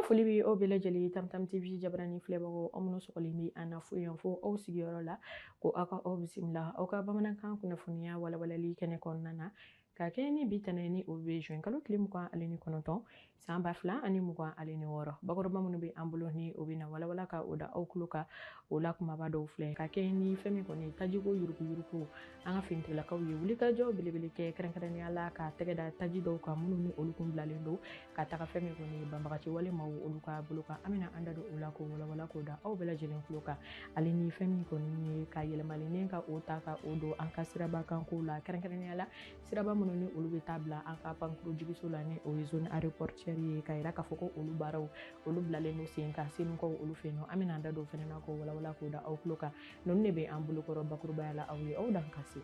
Foli bɛ aw bɛɛ lajɛlen ye Tam Tam TV jabarani filɛbagaw, aw minnu sɔgɔlen bɛ an na fo yan fo aw sigiyɔrɔ la, ko aw ka aw bisimila aw ka bamanankan kunnafoniya walawalali kɛnɛ kɔnɔna na, ka kɛɲɛ ni bi tɛnɛ ni o bɛ juin kalo tile 29 san 2026. Bakuruba minnu bɛ an bolo ni o bɛ na walawala ka o da aw tulo kan, o la kumaba dɔw filɛ. Ka kɛɲɛ ni fɛn min kɔni tajiko yuruguyurugu, an ka finitigilakaw ye wulikajɔ belebele kɛ, kɛrɛnkɛrɛnnenya la ka tɛgɛ da taji dɔw kan minnu ni olu kun bilalen don ka taga fɛn min kɔni banbagaci wale maaw olu ka bolo kan. An bɛna an da don o la k'o walawala k'o da aw bɛɛ lajɛlen tulo kan, ale ni fɛn min kɔni ye ka yɛlɛmalinen ka o ta ka o don an ka siraba kanko la, kɛrɛnkɛrɛnnenya la siraba minnu ni olu bɛ taa bila an ka pankuru jigiso la, ni o ye zone aéroportuaire ye, ka yira k'a fɔ ko olu baaraw olu bilalen don sen kan Senukaw olu fɛ yen nɔ. An bɛna an da don o fɛnɛ na k'o walawala k'o da aw tulo kan. Ninnu de bɛ an bolokɔrɔ bakurubaya la aw ye, aw dan ka se.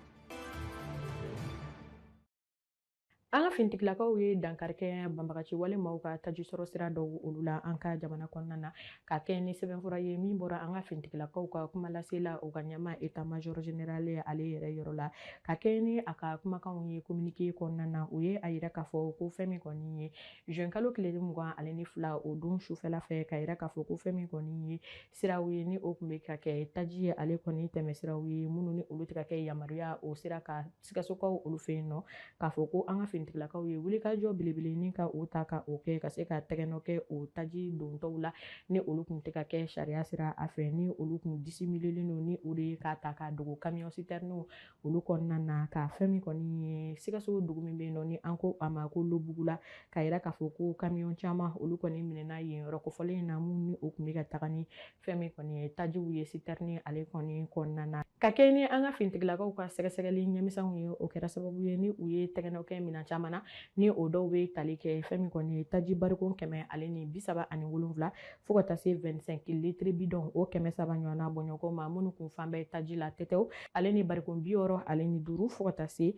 An ka finitigilakaw ye dankari kɛ banbagaci wale maaw ka taji sɔrɔ sira dɔw olu la an ka jamana kɔnɔna na, ka kɛ ni sɛbɛnfura ye min bɔra an ka finitigilakaw ka kuma lasela u ka ɲɛmaa état major général ye ale yɛrɛ yɔrɔ la. Ka kɛ ni a ka kumakanw ye communiqué kɔnɔna na, u ye a yira k'a fɔ ko fɛn min kɔni ye juin kalo tile 22 o don sufɛla fɛ, ka yira k'a fɔ ko fɛn min kɔni ye siraw ye ni o tun bɛ ka kɛ taji ye, ale kɔni tɛmɛ siraw ye minnu ni olu tɛ ka kɛ yamaruya o sira ka Sikasokaw olu fɛ yen nɔ, k'a fɔ ko an ka finitigilakaw ye wulikajɔ belebele ni ka o ta ka o kɛ ka se ka tɛgɛnɔ kɛ o taji dontɔw la ni olu tun tɛ ka kɛ sariya sira a fɛ, ni olu tun disimilelen don, ni o de ye k'a ta k'a dogo camion citerne olu kɔnɔna na, ka fɛn min kɔni ye Sikaso dugu min bɛ yen nɔ ni an ko a ma ko Lobugula, ka yira k'a fɔ ko camion caman olu kɔni minɛna yen yɔrɔ kofɔlen in na, minnu ni o tun bɛ ka taga ni fɛn min kɔni ye tajiw ye citerne ale kɔni kɔnɔna na. Ka kɛ ni an ka finitigilakaw ka sɛgɛsɛgɛli ɲɛmisɛnw ye, o kɛra sababu ye ni u ye tɛgɛnɔ kɛ minɛn caman na, ni o dɔw bɛ tali kɛ fɛn min kɔni ye taji barikon 137 fo ka taa se 25 litres bidon o 300 ɲɔgɔnna bɔɲɔgɔn ma, minnu kun fan bɛɛ taji la tɛtɛw, ale ni barikon 65 fo ka taa se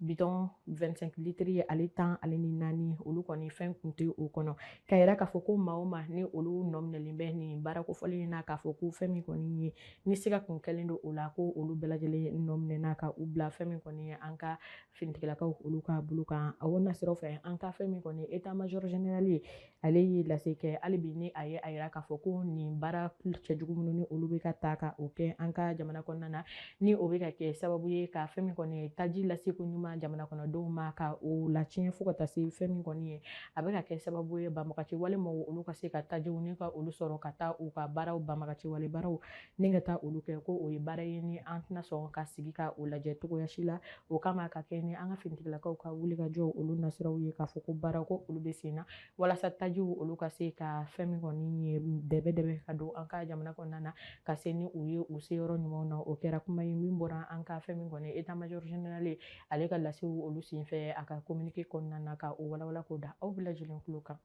bidon 25 litres ye ale 14, olu kɔni fɛn kun tɛ o kɔnɔ. Ka yira k'a fɔ ko maa o maa ni olu nɔ minɛlen bɛ nin baara kofɔlen in na, k'a fɔ ko fɛn min kɔni ye ni siga kun kɛlen don o la, ko olu bɛɛ lajɛlen nɔ minɛna ka u bila fɛn min kɔni ye an ka finitigilakaw olu ka bolo kan. A o nasiraw fɛ, an ka fɛn min kɔni ye état major général ye, ale ye lase kɛ hali bi ni a ye a yira k'a fɔ ko nin baara cɛjugu minnu ni olu bɛ ka ta ka o kɛ an ka jamana kɔnɔna na, ni o bɛ ka kɛ sababu ye ka fɛn min kɔni ye taji laseko ɲuman jamana kɔnɔdenw ma ka o latiɲɛ, fo ka taa se fɛn min kɔni ye a bɛ ka kɛ sababu ye banbagaci wale maaw olu ka se ka tajiw ni ka olu sɔrɔ ka taa u ka baaraw banbagaci wale baaraw ni ka taa olu kɛ, ko o ye baara ye ni an tɛna sɔn ka sigi ka o lajɛ cogoya si la. O kama ka kɛ ni an ka finitigilakaw ka wulikajɔ olu nasiraw ye, k'a fɔ ko baara ko olu bɛ sen na walasa tajiw olu ka se ka fɛn min kɔni ye dɛbɛ dɛbɛ ka don an ka jamana kɔnɔna na, ka se ni u ye u se yɔrɔ ɲumanw na. O kɛra kuma ye min bɔra an ka fɛn min kɔni état major général ye ale ka lasew olu senfɛ a ka communiqué kɔnɔna na, ka o walawala k'o da aw bɛɛ lajɛlen tulo kan.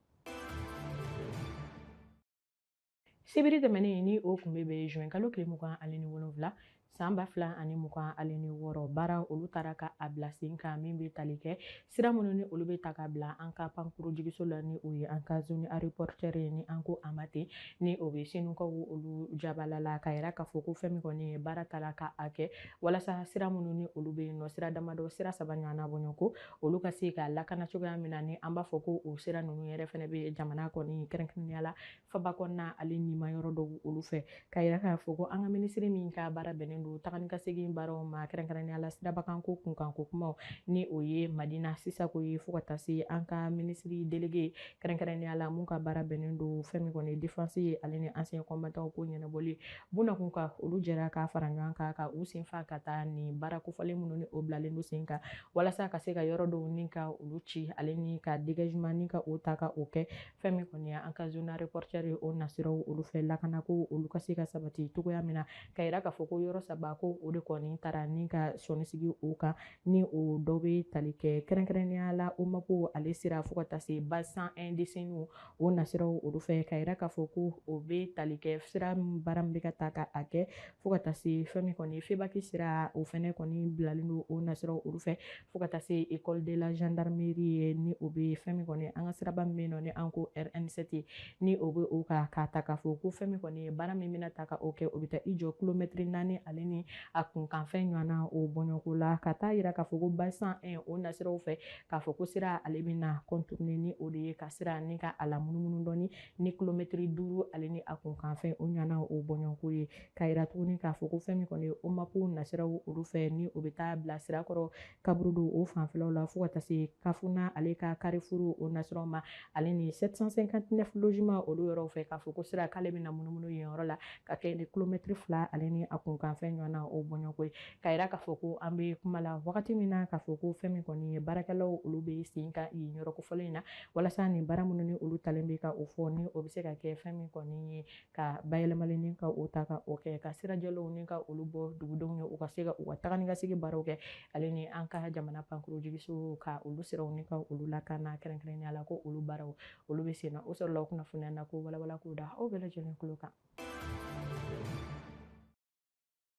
Sibiri tɛmɛnen ni o kun bɛ bɛn juin kalo tile 27 san 2026, baara olu taara ka a bila sen kan min bɛ tali kɛ sira minnu ni olu bɛ ta ka bila an ka pankuru jigiso la, ni o ye an ka zone aéroportuaire ye ni an ko a ma ten, ni o bɛ Senukaw olu jabala la, ka yira k'a fɔ ko fɛn min kɔni ye baara taara ka a kɛ walasa sira minnu ni olu bɛ yen nɔ, sira damadɔ, sira 3 ɲɔgɔnna bɔɲɔgɔnko, olu ka se ka lakana cogoya min na, ni an b'a fɔ ko o sira ninnu yɛrɛ fɛnɛ bɛ jamana kɔni kɛrɛnkɛrɛnnenya la faba kɔnɔna ale nima yɔrɔ dɔw olu fɛ. Ka yira k'a fɔ ko an ka minisiri min ka baara bɛnnen don taga ni ka segin baaraw ma, kɛrɛnkɛrɛnnenya la sirabakanko kunkanko kumaw, ni o ye Madina Sisako ye, fo ka taa se an ka minisiri délégué kɛrɛnkɛrɛnnenya la mun ka baara bɛnnen don fɛn min kɔni ye défense ye ale ni ancien combattant ko ɲɛnabɔli, Buna Kunka, olu jɛra ka fara ɲɔgɔn kan ka u sen fa ka taa nin baara kofɔlen minnu ni o bilalen don sen kan walasa ka se ka yɔrɔ dɔw ni ka olu ci, ale ni ka dégagement ni ka o ta ka o kɛ fɛn min kɔni ye an ka zone aéroportuaire ye o nasiraw olu fɛ, lakanako olu ka se ka sabati cogoya min na. Ka yira k'a fɔ ko yɔrɔ 3 ko o de kɔni taara ni ka sɔnni sigi o kan, ni o dɔ bɛ tali kɛ kɛrɛnkɛrɛnnenya la o mako ale sira fo ka taa se base 101 de Senu o nasiraw olu fɛ. Ka yira k'a fɔ ko o bɛ tali kɛ sira baara min bɛ ka ta ka a kɛ fo ka taa se fɛn min kɔni ye Febaki sira, o fɛnɛ kɔni bilalen don o nasiraw olu fɛ fo ka taa se école de la gendarmerie ye, ni o bɛ fɛn min kɔni an ka siraba min bɛ yen nɔ ni an ko RN7, ni o bɛ o kan, k'a ta k'a fɔ ko fɛn min kɔni ye baara min bɛna ta ka o kɛ, o bɛ taa i jɔ kilomɛtiri 4 ale ale ni a kunkanfɛn ɲɔgɔnna o bɔɲɔgɔnko la, ka taa yira k'a fɔ ko base 101 o nasiraw fɛ, k'a fɔ ko sira ale bɛna contourner ni o de ye, ka sira ni ka a la munumunu dɔɔni ni kilomɛtiri 5 ale ni a kunkanfɛn o ɲɔgɔnna o bɔɲɔgɔnko ye. Ka yira tuguni k'a fɔ ko fɛn min kɔni ye OMAP nasiraw olu fɛ, ni o bɛ taa bila Sirakɔrɔ kaburudo o fanfɛlaw la fo ka taa se Kafuna ale ka Carrefour o nasiraw ma, ale ni 759 logements olu yɔrɔw fɛ, k'a fɔ ko sira k'ale bɛna munumunu yen yɔrɔ la ka kɛ ni kilomɛtiri 2 ale ni a kunkanfɛn ɲɔgɔnna o bɔɲɔgɔnko ye. Ka yira k'a fɔ ko an bɛ kuma la wagati min na, k'a fɔ ko fɛn min kɔni ye baarakɛlaw olu bɛ sen kan yen yɔrɔ kofɔlen in na, walasa nin baara minnu ni olu talen bɛ ka o fɔ, ni o bɛ se ka kɛ fɛn min kɔni ye ka bayɛlɛmali ni ka o ta ka o kɛ, ka sirajɛlenw ni ka olu bɔ dugudenw ye, u ka se ka u ka taga ni ka segin baaraw kɛ, ale ni an ka jamana pankurujigiso ka olu siraw ni ka olu lakana kɛrɛnkɛrɛnnenya la, ko olu baaraw olu bɛ sen na. O sɔrɔla o kunnafoniya na ko walawala k'o da aw bɛɛ lajɛlen tulo kan.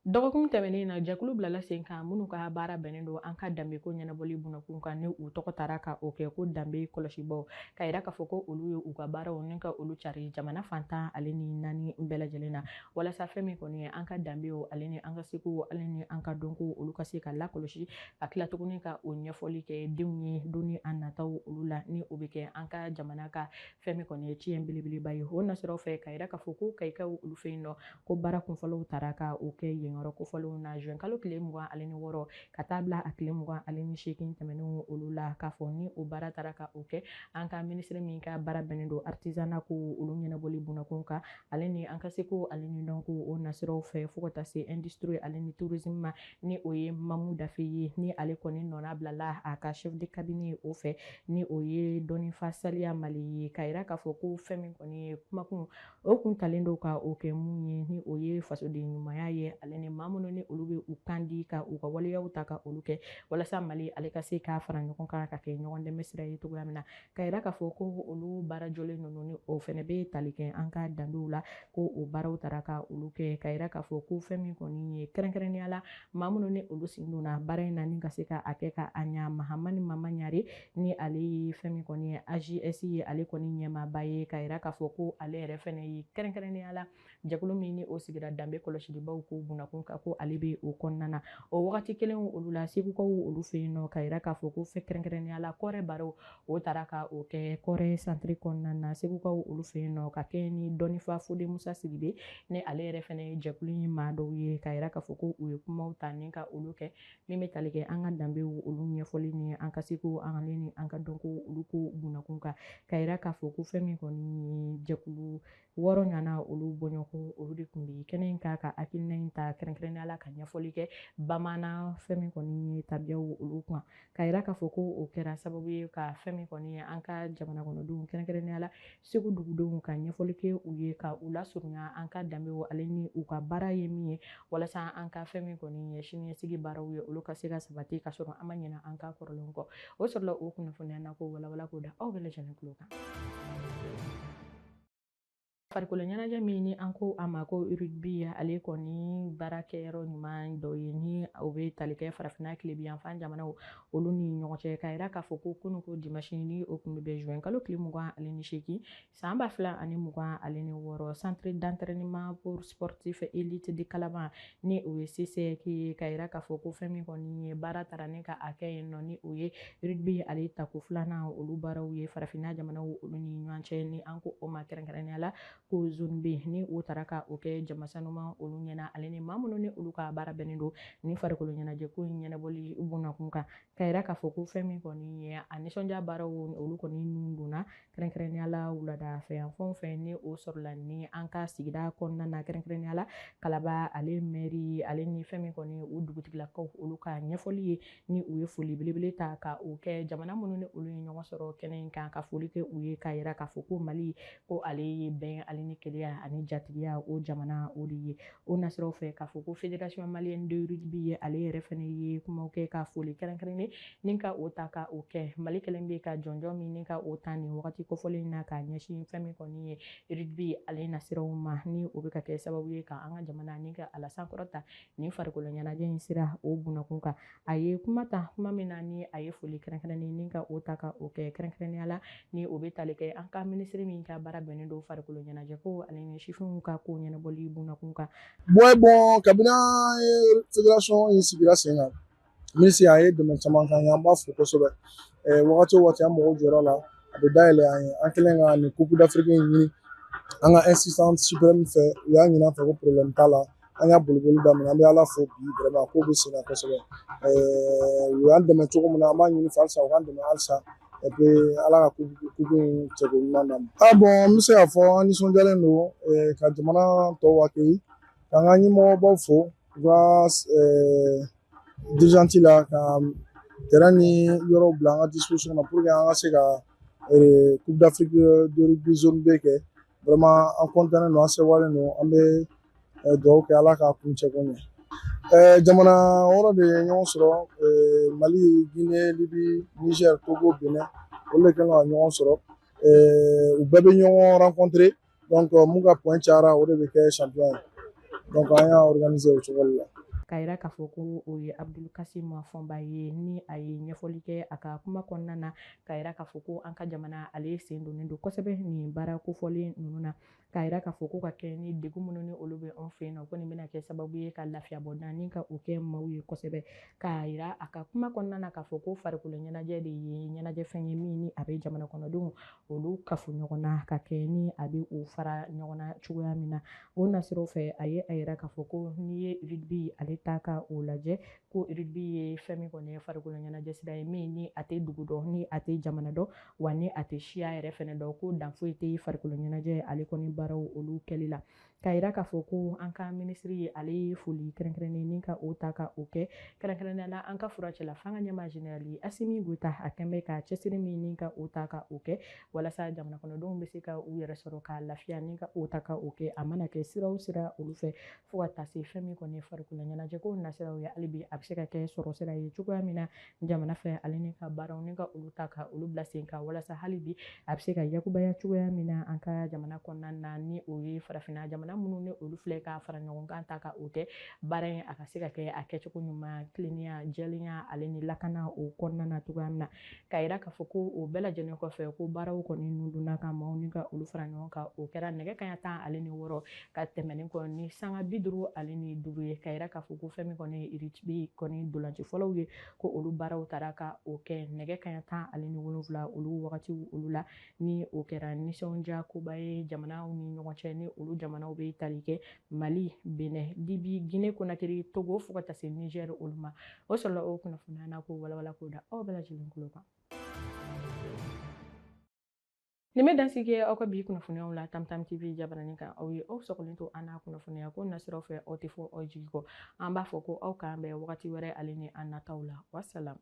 Dɔgɔkun tɛmɛnen na, jɛkulu bilala sen kan minnu ka baara bɛnnen don an ka danbeko ɲɛnabɔli bunakun kan, ni u tɔgɔ taara ka o kɛ ko danbe kɔlɔsibaw, ka yira k'a fɔ ko olu ye u ka baaraw ni ka olu cari jamana fantan ale ni 4 bɛɛ lajɛlen na, walasa fɛn min kɔni ye an ka danbew ale ni an ka sekow ale ni an ka dɔnkow olu ka se ka lakɔlɔsi, ka tila tuguni ka o ɲɛfɔli kɛ denw ye don ni a nataw olu la, ni o bɛ kɛ an ka jamana ka fɛn min kɔni ye tiɲɛ belebeleba ye. O nasiraw fɛ, ka yira k'a fɔ ko Kayikaw olu fɛ yen nɔ, ko baara kunfɔlɔw taara ka o kɛ yen yɔrɔ kofɔlenw na juin kalo tile 26 ka taa bila a tile 28 tɛmɛnenw olu la, k'a fɔ ni o baara taara ka o kɛ an ka minisiri min ka baara bɛnnen don artisanat ko olu ɲɛnabɔli bunakun kan, ale ni an ka seko ale ni dɔnko o nasiraw fɛ, fo ka taa se industrie ale ni tourisme ma, ni o ye Mamu Dafe ye, ni ale kɔni nɔna bilala a ka chef de cabinet o fɛ, ni o ye Dɔnnifa Saliya Mali ye. Ka yira k'a fɔ ko fɛn min kɔni ye kumakun o kun talen don ka o kɛ mun ye, ni o ye fasoden ɲumanya ye, ale ni maa minnu ni olu bɛ u kan di ka u ka waleyaw ta ka olu kɛ, walasa Mali ale ka se k'a fara ɲɔgɔn kan ka kɛ ɲɔgɔn dɛmɛ sira ye cogoya min na. Ka yira k'a fɔ ko olu baara jɔlen ninnu ni o fɛnɛ bɛ tali kɛ an ka danbew la, ko o baaraw taara ka olu kɛ. Ka yira k'a fɔ ko fɛn min kɔni ye kɛrɛnkɛrɛnnenya la maa minnu ni olu sen donna baara in na ni ka se ka a kɛ ka a ɲa, Mahamani Mama Ɲare, ni ale ye fɛn min kɔni ye AJS ye, ale kɔni ɲɛmaaba ye. Ka yira k'a fɔ ko ale yɛrɛ fɛnɛ ye kɛrɛnkɛrɛnnenya la jɛkulu min ni o sigira danbe kɔlɔsilibaw ko bunakun kan, ko ale bɛ o kɔnɔna na. O wagati kelen olu la, Segukaw olu fɛ yen nɔ, ka yira k'a fɔ ko fɛn kɛrɛnkɛrɛnnenya la kɔrɛ baaraw o taara ka o kɛ kɔrɛ santiri kɔnɔna na, Segukaw olu fɛ yen nɔ, ka kɛ ni Dɔnnifa Fode Musa Sidibe, ni ale yɛrɛ fɛnɛ ye jɛkulu in maa dɔw ye. Ka yira k'a fɔ ko u ye kumaw ta ni ka olu kɛ min bɛ tali kɛ an ka danbew olu ɲɛfɔli ni an ka seko ale ni an ka dɔnko olu ko bunakun kan. Ka yira k'a fɔ ko fɛn min kɔni ye jɛkulu 6 ɲɔgɔnna olu bɔɲɔgɔnko olu de tun bɛ kɛnɛ in kan ka hakilina in ta kɛrɛnkɛrɛnnenya la ka ɲɛfɔli kɛ bamanan fɛn min kɔni ye tabiyaw olu kan. Ka yira k'a fɔ ko o kɛra sababu ye ka fɛn min kɔni ye an ka jamana kɔnɔdenw kɛrɛnkɛrɛnnenya la Segu dugudenw ka ɲɛfɔli kɛ u ye, ka u lasurunya an ka danbew ale ni u ka baara ye min ye, walasa an ka fɛn min kɔni ye siniɲɛsigi baaraw ye olu ka se ka sabati ka sɔrɔ an ma ɲinɛ an ka kɔrɔlenw kɔ. O sɔrɔla o kunnafoniya na ko walawala k'o da aw bɛɛ lajɛlen tulo kan. Farikolo ɲɛnajɛ min ni an ko a ma ko rugby, ale kɔni baarakɛyɔrɔ ɲuman dɔ ye ni o bɛ tali kɛ farafinna tilebinyanfan jamanaw olu ni ɲɔgɔn cɛ. Ka yira k'a fɔ ko kunun ko dimanche ni o kun bɛ bɛn juin kalo tile 28 san 2026, centre d'entraînement pour sportif élite de Kalaban, ni o ye CCEC ye. Ka yira k'a fɔ ko fɛn min kɔni ye baara taara ni ka a kɛ yen nɔ, ni o ye rugby ale tako 2nan olu baaraw ye farafinna jamanaw olu ni ɲɔgɔn cɛ, ni an ko o ma kɛrɛnkɛrɛnnenya la ko zone B, ni o taara ka o kɛ jama sanuman olu ɲɛna, ale ni maa minnu ni olu ka baara bɛnnen don ni farikolo ɲɛnajɛ ko in ɲɛnabɔli bunakun kan. Ka yira k'a fɔ ko fɛn min kɔni ye a nisɔndiya baaraw olu kɔni nun donna kɛrɛnkɛrɛnnenya la wulada fɛ yan fɛn o fɛn ni o sɔrɔla ni an ka sigida kɔnɔna na, kɛrɛnkɛrɛnnenya la Kalaba ale mɛri ale ni fɛn min kɔni u dugutigilakaw olu ka ɲɛfɔli ye, ni u ye foli belebele ta ka o kɛ jamana minnu ni olu ye ɲɔgɔn sɔrɔ kɛnɛ in kan, ka foli kɛ u ye, ka yira k'a fɔ ko Mali ko ale ye bɛn ale ni kelenya ani jatigiya o jamana o de ye. O nasiraw fɛ, k'a fɔ ko fédération malienne de rugby ye ale yɛrɛ fɛnɛ ye kumaw kɛ ka foli kɛrɛnkɛrɛnnen ni ka o ta ka o kɛ Mali kɛlen bɛ ka jɔnjɔn min ni ka o ta nin wagati kofɔlen in na ka ɲɛsin fɛn min kɔni ye rugby ale nasiraw ma, ni o bɛ ka kɛ sababu ye ka an ka jamana ni ka a la sankɔrɔta nin farikolo ɲɛnajɛ in sira o bunakun kan. A ye kuma ta kuma min na ni a ye foli kɛrɛnkɛrɛnnen ni ka o ta ka o kɛ kɛrɛnkɛrɛnnenya la ni o bɛ tali kɛ an ka minisiri min ka baara bɛnnen don farikolo ɲɛnajɛ ɲɛnajɛko ale ni sifinw ka ko ɲɛnabɔli bunakun kan. Ouais, bon, kabini an ye fédération in sigira sen kan, minisiri a ye dɛmɛ caman k'an ye, an b'a fo kosɛbɛ. Wagati o wagati an mago jɔra la, a bɛ dayɛlɛ an ye. An kɛlen ka nin Coupe d'Afrique in ɲini an ka instance suprême fɛ, u y'a ɲini an fɛ ko problème t'a la. An y'a boliboli daminɛ, an bɛ Ala fo bi, vraiment ko bɛ sen na kosɛbɛ. U y'an dɛmɛ cogo min na, an b'a ɲini fɛ halisa u k'an dɛmɛ halisa, et puis Ala ka coupe in cɛko ɲuman d'an ma. Ah bon, n bɛ se k'a fɔ an nisɔndiyalen don ka jamana tɔw accueillir, k'an ka ɲɛmɔgɔbaw fo u ka dirigeante la, ka terrain ni yɔrɔw bila an ka disposition na pour que an ka se ka Coupe d'Afrique de rugby zone B kɛ. Vraiment an content don, an sewalen don, an bɛ dugawu kɛ Ala k'a kuncɛ ko ɲɛ. Jamana wɔɔrɔ de ye ɲɔgɔn sɔrɔ: Mali, Guinée, Libye, Niger, Togo, Benin. Olu de kɛlen don ka ɲɔgɔn sɔrɔ. U bɛɛ bɛ ɲɔgɔn rencontrer, donc mun ka point cayara, o de bɛ kɛ champion ye. Donc an y'a organiser o cogo de la. K'a yira k'a fɔ ko o ye Abdul Kasim Fɔnba ye, ni a ye ɲɛfɔli kɛ a ka kuma kɔnɔna na, k'a yira k'a fɔ ko an ka jamana ale sen donnen don kosɛbɛ nin baara kofɔlen ninnu na, k'a yira k'a fɔ ko ka kɛ ni degun minnu ni olu bɛ anw fɛ yen nɔ, ko nin bɛna kɛ sababu ye ka lafiya bɔda ni ka o kɛ maaw ye kosɛbɛ. K'a yira a ka kuma kɔnɔna na k'a fɔ ko farikolo ɲɛnajɛ de ye ɲɛnajɛfɛn ye min ni a bɛ jamana kɔnɔdenw olu kafo ɲɔgɔn na, ka kɛ ni a bɛ u fara ɲɔgɔn na cogoya min na. O nasiraw fɛ, a ye a yira k'a fɔ ko n'i ye rugby ale ta ka o lajɛ, ko rugby ye fɛn min kɔni ye farikolo ɲɛnajɛ sira ye min ni a tɛ dugu dɔn, ni a tɛ jamana dɔn, wa ni a tɛ siya yɛrɛ fɛnɛ dɔn, ko dan foyi tɛ farikolo ɲɛnajɛ ale kɔni baaraw olu kɛli la. K'a yira k'a fɔ ko an ka minisiri ale ye foli kɛrɛnkɛrɛnnen ni ka o ta ka o kɛ kɛrɛnkɛrɛnnenya la an ka furancɛla fanga ɲɛmaa général Asimi Goyita, a kɛn bɛ ka cɛsiri min ni ka o ta ka o kɛ walasa jamana kɔnɔdenw bɛ se ka u yɛrɛ sɔrɔ ka lafiya, ni ka o ta ka o kɛ, a mana kɛ sira o sira olu fɛ, fo ka taa se fɛn min kɔni ye farikolo ɲɛnajɛ ko nasiraw ye, hali bi a bɛ se ka kɛ sɔrɔ sira ye cogoya min na jamana fɛ, ale ni ka baaraw ni ka olu ta ka olu bila sen kan, walasa hali bi a bɛ se ka yakubaya cogoya min na an ka jamana kɔnɔna na, ni o ye farafinna jamana minnu ni olu filɛ ka fara ɲɔgɔn kan ta ka o kɛ baara in, a ka se ka kɛ a kɛcogo ɲuman, tilennenya, jɛlenya ale ni lakana o kɔnɔna na cogoya min na. K'a yira k'a fɔ ko o bɛɛ lajɛlen kɔfɛ, ko baaraw kɔni nun donna ka maaw ni ka olu fara ɲɔgɔn kan, o kɛra nɛgɛ kanɲɛ 16 ka tɛmɛnen kɔ ni sanga 55 ye. K'a yira k'a fɔ ko fɛn min kɔni ye rugby kɔni ntolanci fɔlɔw ye, ko olu baaraw taara ka o kɛ nɛgɛ kanɲɛ 17 olu wagatiw olu la, ni o kɛra nisɔndiya koba ye jamanaw ni ɲɔgɔn cɛ, ni olu jamanaw bɛ tali kɛ Mali, Benin, Libye, Guinée Conakry, Togo, fo ka taa se Niger olu ma. O sɔrɔla o kunnafoniya n'a ko walawala k'o da aw bɛɛ lajɛlen tulo kan. Nin bɛ dansigi aw ka bi kunnafoniyaw la Tam Tam TV jabaranin kan. Aw ye aw sɔgɔlen to an n'a kunnafoniya ko nasiraw fɛ, aw tɛ fɔ aw jigi kɔ. An b'a fɔ ko aw k'an bɛn wagati wɛrɛ ale ni an nataw la. Wasalam.